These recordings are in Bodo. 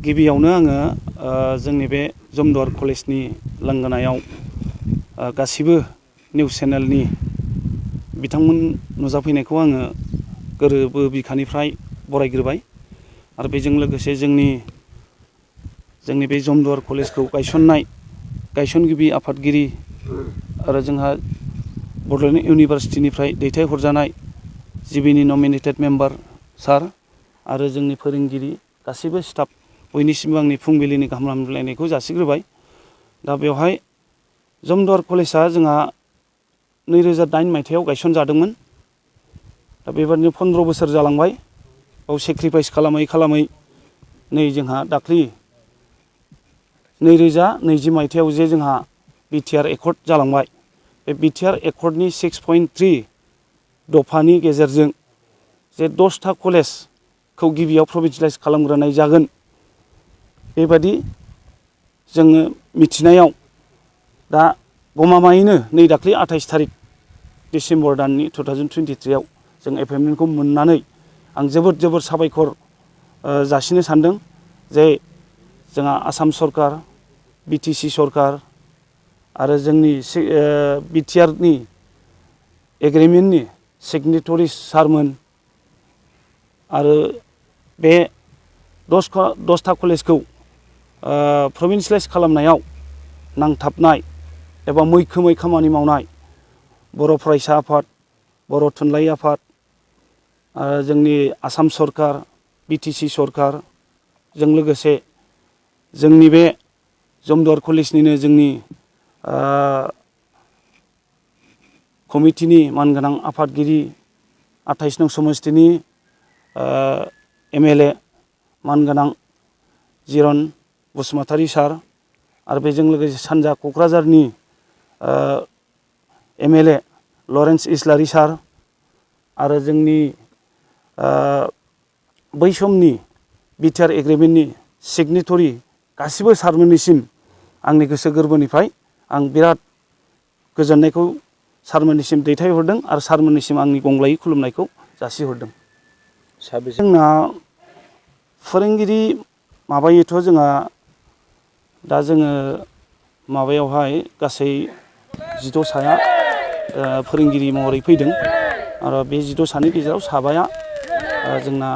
गिबियावनो आङो जोंनि बे जमदुवार कलेजनि लांगोनायाव गासिबो निउस चेनेलनि बिथांमोन नुजाफैनायखौ आङो गोरबो बिखानिफ्राय बरायग्रोबाय आरो बेजों लोगोसे जोंनि बे जमदुवार कलेजखौ गायसनगिरि आफादगिरि आरो जोंहा बड'लेण्ड इउनिभारसिटिनिफ्राय दैथायहरजानाय जिबिनि नमिनेटेड मेम्बार सार आरो जोंनि फोरोंगिरि गासैबो स्टाफ बयनिसिमबो आंनि फुंबिलिनि गाहाम हामलायनायखौ जासिग्रोबाय। दा बेवहाय जमदुवार कलेजआ जोंहा 2008 मायथाइयाव गायसनजादोंमोन। दा बेबादिनो 15 बोसोर जालांबाय। बाव सेक्रिफाइस खालामै नै जोंहा दाख्लि 2020 मायथाइयाव जे जोंहा बिटिआर एकर्ड जालांबाय। बे बिटिआर एकर्डनि 6.3 दफानि गेजेरजों जे 10था कलेजखौ गिबियाव प्रभिन्सियेलाइज खालामग्रोनाय जागोन बेबादि जोङो मिथिनायाव दा गमामायैनो नै दाख्लि 28 थारिख डिसेम्बर दाननि 2023 आव जों एपइन्टमेन्टखौ मोननानै आं जोबोद साबायखर जासिनो सानदों जे जोंहा आसाम सरकार बिटिसि सरकार आरो जोंनि बिटिआरनि एग्रिमेन्टनि सिगनेटरि सारमोन आरो बे 10था कलेजखौ प्रभिन्सियेलाइज खालामनायाव नांथाबनाय एबा मैखोमै खामानि मावनाय बर' फरायसा आफाद, बर' थुनलाइ आफाद, जोंनि आसाम सरकार, बिटिसि सरकारजों लोगोसे जोंनि बे जमदुवार कलेजनिनो जोंनि कमिटिनि मानगोनां आफादगिरि 28 नं समस्तिनि एमएलए मानगोनां जिरन बसुमतारी सार आरो बेजों लोगोसे सानजा क'क्राझारनि एमएलए लरेन्स इस्लारि सार आरो जोंनि बै समनि बिटिआर एग्रिमेन्टनि सिगनेटरि गासिबो सारमोननिसिम आंनि गोसो गोरबोनिफ्राय आं बिराद गोजोननायखौ सारमोननिसिम दैथायहरदों आरो सारमोननिसिम आंनि गंग्लायै खुलुमनायखौ जासिहरदों। जोंना फोरोंगिरि माबायोथ' जोंहा दा जोङो माबायावहाय गासै 12 साया फोरोंगिरि महरै फैदों आरो बे 12 सानि गेजेराव साबाया जोंना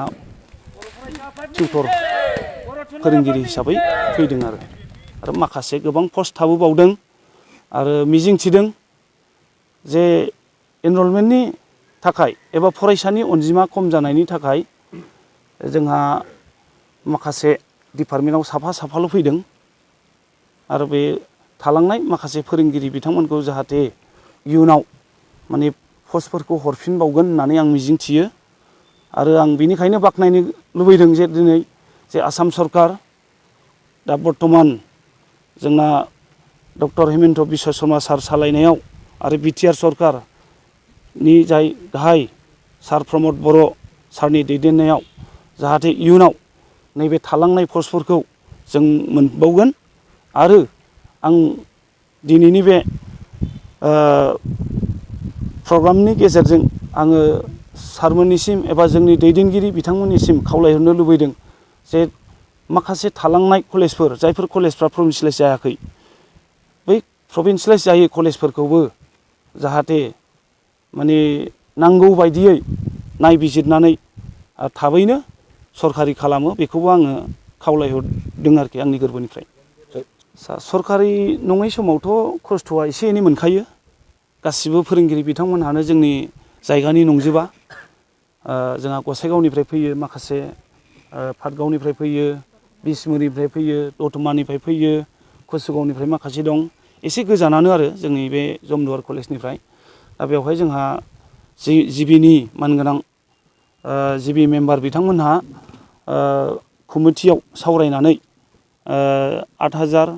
टिउटर फोरोंगिरि हिसाबै फैदों आरो माखासे गोबां पस्ट थाबोबावदों आरो मिजिंथिदों जे एनरलमेन्टनि थाखाय एबा फरायसानि अनजिमा खम जानायनि थाखाय जोंहा माखासे डिपार्टमेन्टआव साफाल' फैदों आरो बे थालांनाय माखासे फोरोंगिरि बिथांमोनखौ जाहाथे इयुनाव माने पस्टफोरखौ हरफिनबावगोन होननानै आं मिजिंथियो आरो आं बेनिखायनो बाख्नायनो लुबैदों जे दिनै जे आसाम सरकार दा बर्तमान जोंना डक्टर हिमन्त बिश्व शर्मा सार सालायनायाव आरो बिटिआर सरकारनि जाय गाहाय सार प्रमद बर' सारनि दैदेननायाव जाहाथे इयुनाव नैबे थालांनाय पस्टफोरखौ जों मोनबावगोन आरो आं दिनैनि बे प्रग्रामनि गेजेरजों आङो सारमोननिसिम एबा जोंनि दैदेनगिरि बिथांमोननिसिम खावलायहरनो लुबैदों जे माखासे थालांनाय कलेजफोर जायफोर कलेजफ्रा प्रभिन्सियेलाइज जायाखै बै प्रभिन्सियेलाइज जायै कलेजफोरखौबो जाहाथे माने नांगौ बायदियै नायबिजिरनानै थाबैनो सरकारि खालामो बेखौबो आङो खावलायहरदों आरोखि आंनि गोरबोनिफ्राय। सरकारि नङै समावथ' खस्थ'आ एसे एनै मोनखायो गासिबो फोरोंगिरि बिथांमोनहानो जोंनि जायगानि नंजोबा जोंहा गसाइगावनिफ्राय फैयो माखासे पाटगावनिफ्राय फैयो बिसमुरिनिफ्राय फैयो दतमानिफ्राय फैयो कसुगावनिफ्राय माखासे दं एसे गोजानानो आरो जोंनि बे जमदुवार कलेजनिफ्राय दा बेवहाय जोंहा जिबिनि मानगोनां जिबि मेम्बार बिथांमोनहा कमिटियाव सावरायनानै 8,000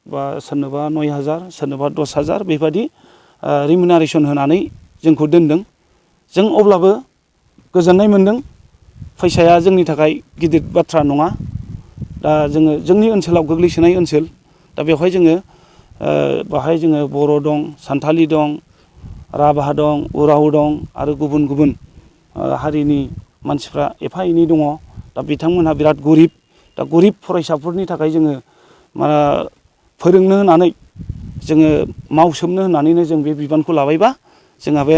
बा सोरनोबा 9,000 सोरनोबा 10,000 बेबादि रिमिनारेसन होनानै जोंखौ दोनदों। जों अब्लाबो गोजोननाय मोनदों फैसाया जोंनि थाखाय गिदिर बाथ्रा नङा। दा जोङो जोंनि ओनसोलाव गोग्लैसोनाय ओनसोल दा बेवहाय जोङो बर' दं, सान्थालि दं, राभा दं, उराव दं आरो गुबुन हारिनि मानसिफ्रा एफा एनै दङ। दा बिथांमोनहा बिराद गरिब दा गरिब फरायसाफोरनि थाखाय जोङो फोरोंनो होनानै जोङो मावसोमनो होननानैनो जों बे बिबानखौ लाबायबा जोंहा बे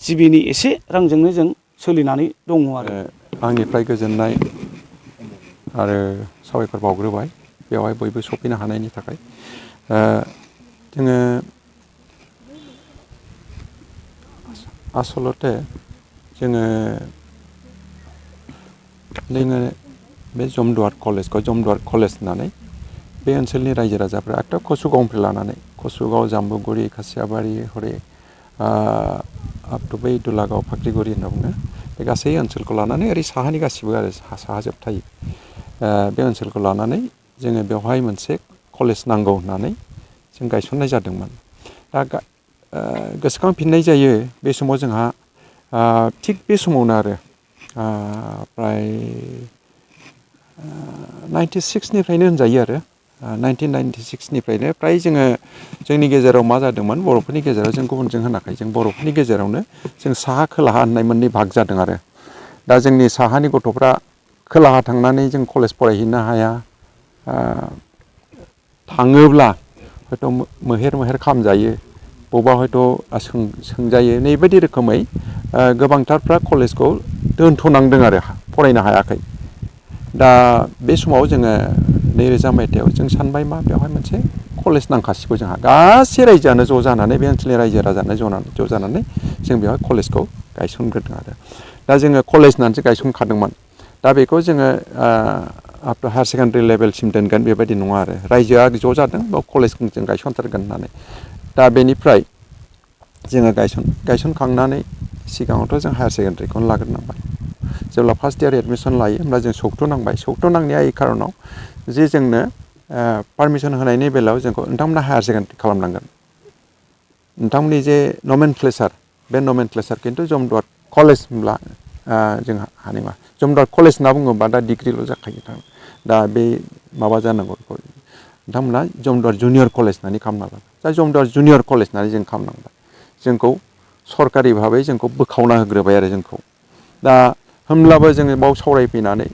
जिबिनि एसे रांजोंनो जों सोलिनानै दङ आरो। आंनिफ्राय गोजोननाय आरो साबायखर बावग्रोबाय बेवहाय बयबो सफैनो हानायनि थाखाय। जोङो आसलते जोङो बे जमदुवार कलेज होननानै बे ओनसोलनि रायजो राजाफ्रा एथ' कसुगावनिफ्राय लानानै कसुगाव जाम्बुगुरि खासियाबारि हरै आप टु बै दुलागाव फाख्रिगुरि होनना बुङो बे गासै ओनसोलखौ लानानै ओरै साहानि गासिबो आरो साहा जोबथायो बे ओनसोलखौ लानानै जोङो बेवहाय मोनसे कलेज नांगौ होननानै जों गायसननाय जादोंमोन। दा गोसोखांफिननाय जायो बे समाव जोंहा थिग बे समावनो आरो फ्राय 96निफ्रायनो होनजायो आरो 1996निफ्रायनो फ्राय जोंनि गेजेराव मा जादोंमोन बर'फोरनि गेजेराव जों गुबुनजों होनाखै जों बर'फोरनि गेजेरावनो जों साहा खोलाहा होननाय मोननै भाग जादों आरो। दा जोंनि साहानि गथ'फ्रा खोलाहा थांनानै जों कलेज फरायहैनो हाया थाङोब्ला हयथ' मोहेर खामजायो बबेबा हयथ' सोंजायो नैबायदि रोखोमै गोबांथारफ्रा कलेजखौ दोनथ'नांदों आरो फरायनो हायाखै। दा बे समाव जोङो 2000 मायथाइयाव जों सानबाय मा बेवहाय मोनसे कलेज नांखासिगौ जोंहा गासै रायजोआनो ज' जानानै बे ओनसोलनि रायजो राजानो ज' जानानै जों बेवहाय कलेजखौ गायसनग्रोदों आरो। दा जोङो कलेज होननानैसो गायसनखादोंमोन। दा बेखौ जोङो आप टु हायार सेकेन्डारि लेभेलसिम दोनगोन बेबायदि नङा आरो रायजोआ ज' जादों बेयाव कलेजखौ जों गायसनथारगोन होननानै। दा बेनिफ्राय जोङो गायसनखांनानै सिगाङावथ' जों हायार सेकेन्डारिखौनो लाग्रोनांबाय। जेब्ला फार्स्ट इयार एडमिसन लायो होमब्ला जों सौथुनांबाय सौथुनांनाया এই खारनाव जे जोंनो पारमिसन होनायनि बेलायाव जोंखौ नोंथांमोना हायार सेकेन्डारि खालामनांगोन। नोंथांमोननि जे नमेनक्लेचार बे नमेनक्लेचार खिन्थु जमदुवार कलेज होनब्ला जोंहा हानाय नङा। जमदुवार कलेज होनना बुङोबा दा डिग्रिल' जाखायो दा बे माबा जानांगौ नोंथांमोना जमदुवार जुनियर कलेज होननानै खालामनांगोन। दा जमदुवार जुनियर कलेज होननानै जों खालामनांबाय। जोंखौ सरकारि भाबै जोंखौ बोखावना होग्रोबाय आरो जोंखौ। दा होमब्लाबो जोङो बाव सावरायफैनानै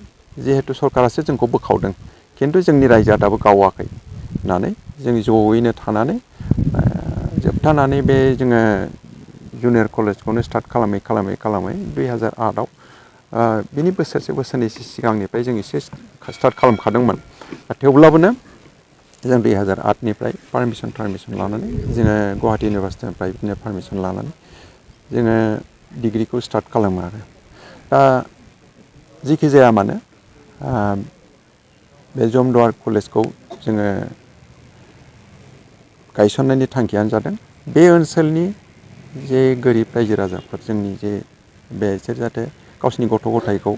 जिहेथु सरकारासो जोंखौ बोखावदों खिन्थु जोंनि रायजोआ दाबो गावाखै होननानै जों जयैनो थानानै जोबथानानै बे जोङो जुनियर कलेजखौनो स्टार्ट खालामै 2008आव बिनि बोसोरनैसो सिगांनिफ्राय जों एसे स्टार्ट खालामखादोंमोन। थेवब्लाबोनो जों 2008निफ्राय पारमिसन लानानै जोङो गुवाहाटि इउनिभारसिटिनिफ्राय बिदिनो पारमिसन लानानै जोङो डिग्रिखौ स्टार्ट खालामो आरो। दा जिखि जाया मानो बे जमदुवार कलेजखौ जोङो गायसननायनि थांखियानो जादों बे ओनसोलनि जे गोरिब रायजो राजाफोर जोंनि जे बिसोर जाहाथे गावसिनि गथ' गथायखौ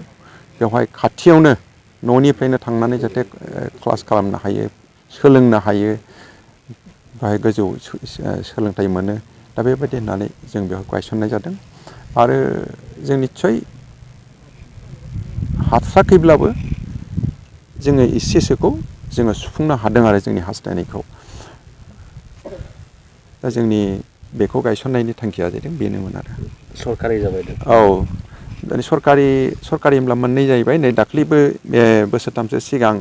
बेवहाय खाथियावनो न'निफ्रायनो थांनानै जाहाथे क्लास खालामनो हायो सोलोंनो हायो बाहाय गोजौ सोलोंथाइ मोनो दा बेबायदि होननानै जों बेयाव गायसननाय जादों। आरो जों निस्सय हाथाराखैब्लाबो जोङो एसेसोखौ जोङो सुफुंनो हादों आरो जोंनि हास्थायनायखौ। दा जोंनि बेखौ गायसननायनि थांखिया जादों बेनोमोन आरो। सरकारि जाबाय दा। औ दानि सरकारि होनब्ला मोननै जाहैबाय नै दाख्लैबो बोसोरथामसो सिगां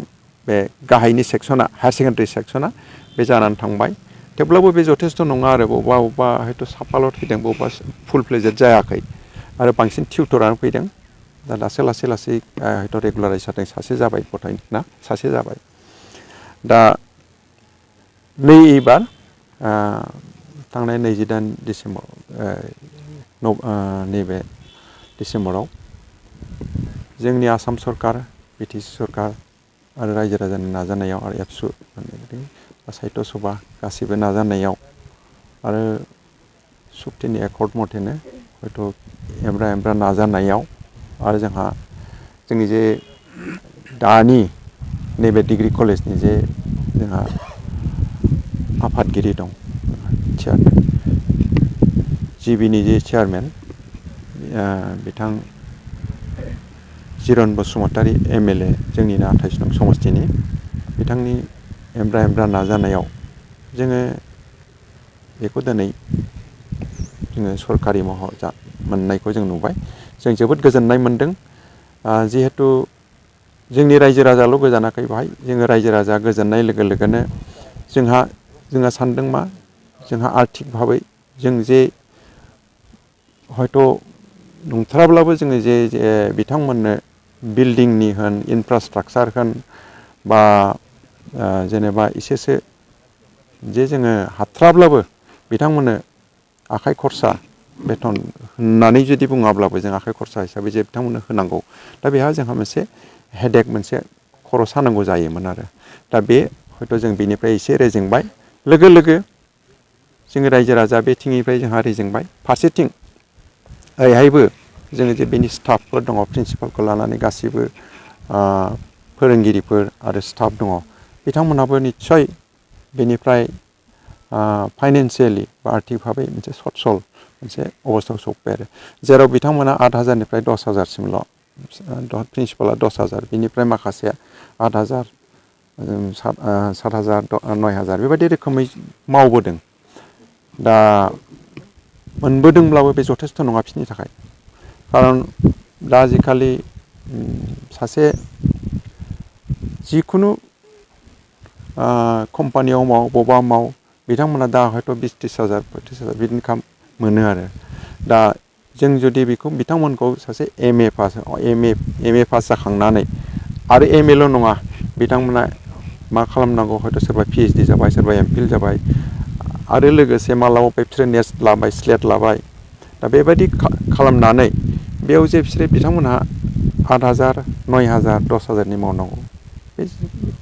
बे गाहायनि सेक्सना हायार सेकेन्डारि सेक्सना बे जानानै थांबाय। थेवब्लाबो बे जथेस्थ' नङा आरो बबेबा हयथ' साफाल' फैदों बबेबा फुल प्लेजेड जायाखै आरो बांसिन टिउटरानो फैदों। दा लासै हयथ' रेगुलाराइज जादों सासे जाबाय गथायना सासे जाबाय। दा नै एबार थांनाय 28 डिसेम्बर नैबे डिसेम्बराव जोंनि आसाम सरकार BTC सरकार आरो रायजो राजानि नाजानायाव आरो एबसु साहित्य सभा गासिबो नाजानायाव आरो सुक्तिनि एकर्ड मथेनो हयथ' एमब्रा नाजानायाव आरो जोंनि जे दानि नैबे डिग्रि कलेजनि जे जोंहा आफादगिरि दं चेयारमेन जिबिनि जे चेयारमेन बिथां जिरन बसुमतारी MLA जोंनिनो 28 नं समस्तिनि बिथांनि एमब्रा नाजानायाव जोङो बेखौ दिनै जोङो सरकारि मोननायखौ जों नुबाय। जों जोबोद गोजोननाय मोनदों जिहेथु जोंनि रायजो राजाल' गोजानाखै बाहाय जोङो रायजो राजा गोजोननाय लोगो लोगोनो जोंहा सानदों मा जोंहा आर्थिक भाबै जों जे हयथ' नंथाराब्लाबो जोङो जे बिथांमोननो बिल्डिंनि होन इनफ्रास्ट्राकचार होन बा जेनेबा एसेसो जे जोङो हाथ्राब्लाबो बिथांमोननो आखाइ खरसा बेथन होननानै जुदि बुङाब्लाबो जों आखाइ खरसा हिसाबै जे बिथांमोननो होनांगौ दा बेहा जोंहा मोनसे हेडेक मोनसे खर' सानांगौ जायोमोन आरो दा बे हयथ' जों बेनिफ्राय एसे रेजेंबाय लोगो लोगो जोङो रायजो राजा बेथिंनिफ्राय जोंहा रेजेंबाय फारसेथिं ओरैहायबो जोङो जे बेनि स्टाफफोर दङ प्रिन्सिपालखौ लानानै गासैबो फोरोंगिरिफोर आरो स्टाफ दङ बिथांमोनहाबो निस्सय बेनिफ्राय फाइनान्सियेलि बा आर्थिक भाबै मोनसे सच्चल मोनसे अबस्थायाव सफैबाय आरो जेराव बिथांमोना 8,000निफ्राय 10,000सिमल' प्रिन्सिपाला 10,000 बिनिफ्राय माखासेया 8,000 7,000 9,000 बेबायदि रोखोमै मावबोदों दा मोनबोदोंब्लाबो बे जथेस्थ' नङा बिसोरनि थाखाय खारन दा आजिखालि सासे जिखुनु कम्पानियाव माव बबेबा माव बिथांमोना दा हयथ' 20,000 25,000 बिदि इनकाम मोनो आरो दा जों जुदि बेखौ बिथांमोनखौ सासे एम ए पास जाखांनानै आरो एम एल' नङा बिथांमोना मा खालामनांगौ हयथ' सोरबा PhD जाबाय सोरबा MPhil जाबाय आरो लोगोसे मालाबा बिसोरो नेस्ट लाबाय स्लेट लाबाय दा बेबायदि खालामनानै बेयाव जे बिसोरो बिथांमोनहा 8,000 9,000 10,000नि मावनांगौ बे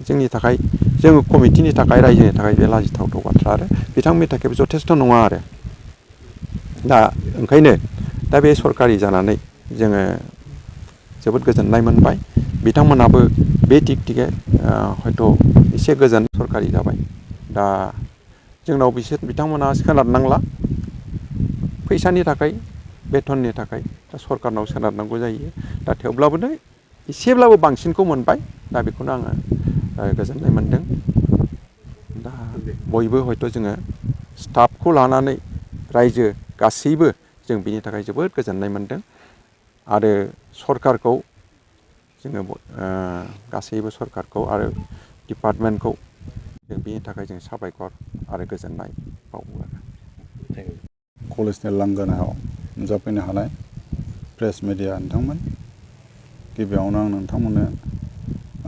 जोंनि थाखाय जोङो कमिटिनि थाखाय रायजोनि थाखाय बे लाजिथावथाव बाथ्रा आरो बिथांमोननि थाखाय जथेस्थ' नङा आरो दा ओंखायनो दा बे सरकारि जानानै जोङो जोबोद गोजोननाय मोनबाय बिथांमोनाबो बे थिक हयथ' एसे गोजोन सरकारि जाबाय दा जोंनाव बिथांमोना सोनारनांला फैसानि थाखाय बेथननि थाखाय दा सरकारनाव सोनारनांगौ जायो दा थेवब्लाबो एसेब्लाबो बांसिनखौ मोनबाय दा बेखौनो आङो गोजोननाय मोनदों दा बयबो हयथ' जोङो स्टाफखौ लानानै रायजो गासैबो जों बिनि थाखाय जोबोद गोजोननाय मोनदों आरो सरकारखौ जोङो गासैबो सरकारखौ आरो डिपार्टमेन्टखौ जों बिनि थाखाय जों साबायखर आरो गोजोननाय बावो आरो कलेजनि लांगोनायाव नुजाफैनो हानाय प्रेस मिडिया नोंथांमोन गिबियावनो आं नोंथांमोननो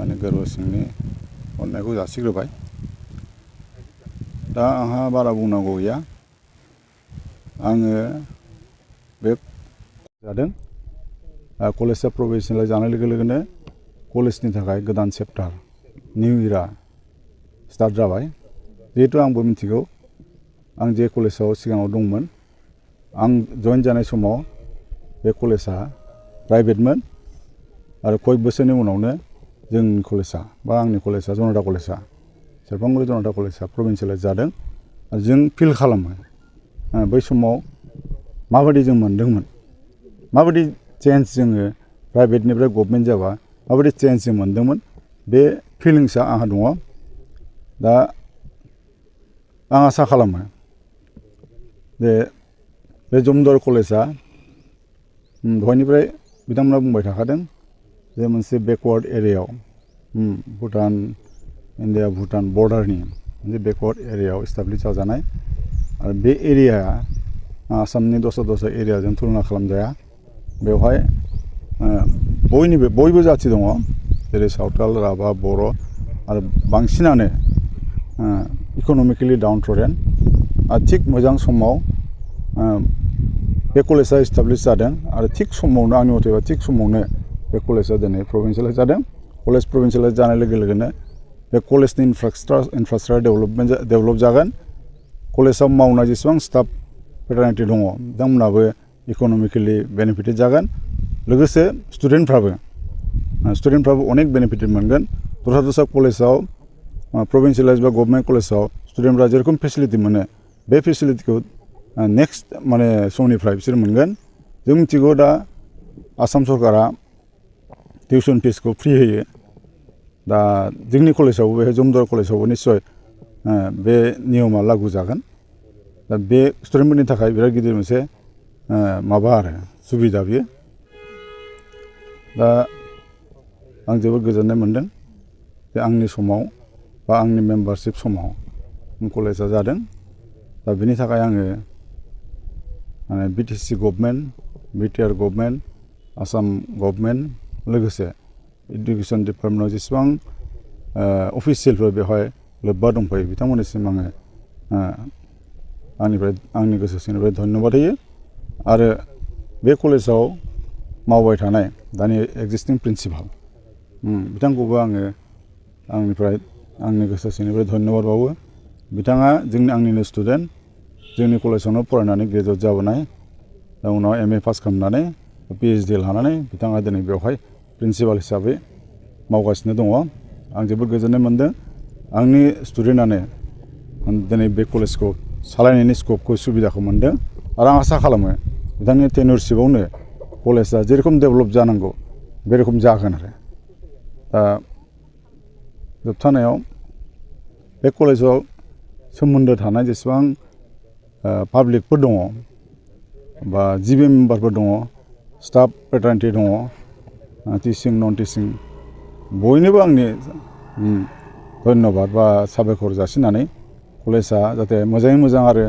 आंनि गोरबो सिंनि अननायखौ जासिग्रोबाय दा आंहा बारा बुंनांगौ गैया आङो बे जादों कलेजआ प्रफेसनेल जानाय लोगो लोगोनो कलेजनि थाखाय गोदान चेप्टार निउ इरा स्टार्ट जाबाय जिहेतु आंबो मिथिगौ आं जे कलेजाव सिगाङाव दंमोन आं जइन जानाय समाव बे कलेजआ प्राइभेटमोन आरो कय बोसोरनि उनावनो जोंनि कलेजआ बा आंनि कलेजआ जनता कलेजआ सेरफांगुरि जनता कलेजआ प्रभिन्सियेलाइज जादों आरो जों फिल खालामो बै समाव माबायदि जों मोनदोंमोन माबायदि चेन्ज जोङो प्राइभेटनिफ्राय गभर्नमेन्ट जाबा माबायदि चेन्ज जों मोनदोंमोन बे फिलिंसआ आंहा दङ दा आं आसा खालामो जे बे जमदुवार कलेजआ दहायनिफ्राय बिथांमोना बुंबाय थाखादों जे मोनसे बेकवार्ड एरियायाव भुटान इन्डिया भुटान बर्डारनि मोनसे बेकवार्ड एरियायाव इस्टाब्लिश जाजानाय आरो बे एरियाया आसामनि दस्रा एरियाजों तुलना खालामजाया बेवहाय बयबो जाथि दङ जेरै सावथाल राभा बर' आरो बांसिनानो इक'नमिकेलि डाउन ट्रडेन आरो थिग मोजां समाव बे कलेजआ इस्टाब्लिश जादों आरो थिग समावनो आंनि मथेबा थिग समावनो बे कलेजआ दिनै प्रभिन्सियेलाइज जादों कलेज प्रभिन्सियेलाइज जानाय लोगो लोगोनो बे कलेजनि इनफ्रास्ट्राकचार डेभेलप जागोन कलेजाव मावनाय जेसेबां स्टाफ फेटार्निटि दङ बिथांमोनाबो इक'नमिकेलि बेनिफिटेड जागोन लोगोसे स्टुडेन्टफ्राबो अनेक बेनिफिटेड मोनगोन दस्रा कलेजाव प्रभिन्सियेलाइज बा गभर्नमेन्ट कलेजाव स्टुडेन्टफ्रा जेरखम फेसिलिटि मोनो बे फेसिलिटिखौ नेक्स्ट समनिफ्राय बिसोर मोनगोन जों मिथिगौ दा आसाम सरकारा टिउसन फिसखौ फ्रि होयो दा जोंनि कलेजावबो बे जमदुवार कलेजावबो निस्सय बे नियमा लागु जागोन दा बे स्टुडेन्टफोरनि थाखाय बिराद गिदिर मोनसे माबा आरो सुबिदा बियो दा आं जोबोद गोजोननाय मोनदों जे आंनि समाव बा आंनि मेम्बारशिप समाव कलेजा जादों। दा बिनि थाखाय आङो BTC government, BTR government, Assam government लोगोसे इडुकेसन डिपार्टमेन्टआव जेसेबां अफिसियेलफोर बेवहाय लोब्बा दंफायो बिथांमोननिसिम आङो आंनि गोसो सिंनिफ्राय धन्यबाद होयो। आरो बे कलेजाव मावबाय थानाय दानि एक्जिस्टिं प्रिन्सिपाल बिथांखौबो आङो आंनि गोसो सिंनिफ्राय धन्यबाद बावो। बिथाङा आंनिनो स्टुडेन्ट, जोंनि कलेजावनो फरायनानै ग्रेजुवेट जाबोनाय, दा उनाव MA पास खालामनानै PhD लानानै बिथाङा दिनै बेवहाय प्रिन्सिपाल हिसाबै मावगासिनो दङ। आं जोबोद गोजोननाय मोनदों। आंनि स्टुडेन्टआनो दिनै बे कलेजखौ सालायनायनि स्कपखौ सुबिदाखौ मोनदों आरो आं आसा खालामो बिथांनि टेनुरशिपआवनो कलेजा जेरखम डेभेलप जानांगौ बे रोखोम जागोन आरो। दा जोबथानायाव बे कलेजाव सोमोन्दो थानाय जेसेबां पाब्लिकफोर दङ बा जिबि मेम्बारफोर दङ, स्टाफ फेटार्निटि दङ, टिचिं नन टिचिं बयनोबो आंनि धन्यबाद बा साबायखर जासिनानै कलेजा जाहाथे मोजाङै मोजां आरो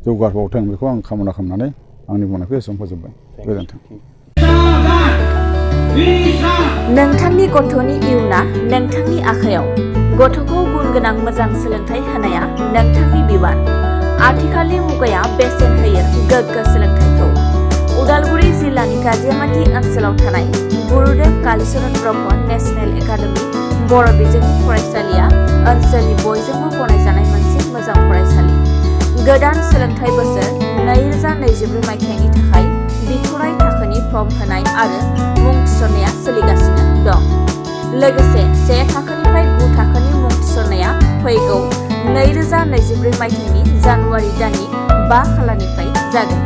जौगाबावथों बेखौ आं कामना खालामनानै आंनि बुंनायखौ एसेबां फोजोबबाय। गोजोन्थों। नोंथांनि गथ'नि इयुना नोंथांनि आखायाव। गथ'खौ गुन गोनां मोजां सोलोंथाइ होनाया नोंथांनि बिबान। आथिखालनि मुगाया बेसेन होयो गोग्गो सोलोंथाइखौ। उदालगुरि जिल्लानि गाजियामाटी ओनसोलाव थानाय गुरुदेव कालीचरण ब्रह्म नेशनेल एकाडेमी बर' बिजोंनि फरायसालिया ओनसोलनि बयजोंबो गनायजानाय मोनसे मोजां फरायसालि। गोदान सोलोंथाइ बोसोर 2024 मायथाइनि थाखाय बिथराइ थाखोनि फर्म होनाय आरो मुं थिसननाया सोलिगासिनो दं। लोगोसे 1 थाखोनिफ्राय 9 थाखोनि मुं थिसननाया फैगौ 2024 मायथाइनि जानुवारि दाननि 5 खालारनिफ्राय जागोन।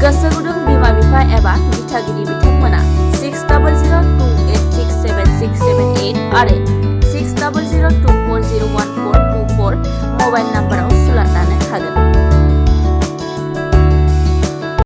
गोसो गुदुं बिमा-बिफा एबा दिथागिरि बिथांमोना 6002867678 आरो 6002401424 मबाइल नाम्बाराव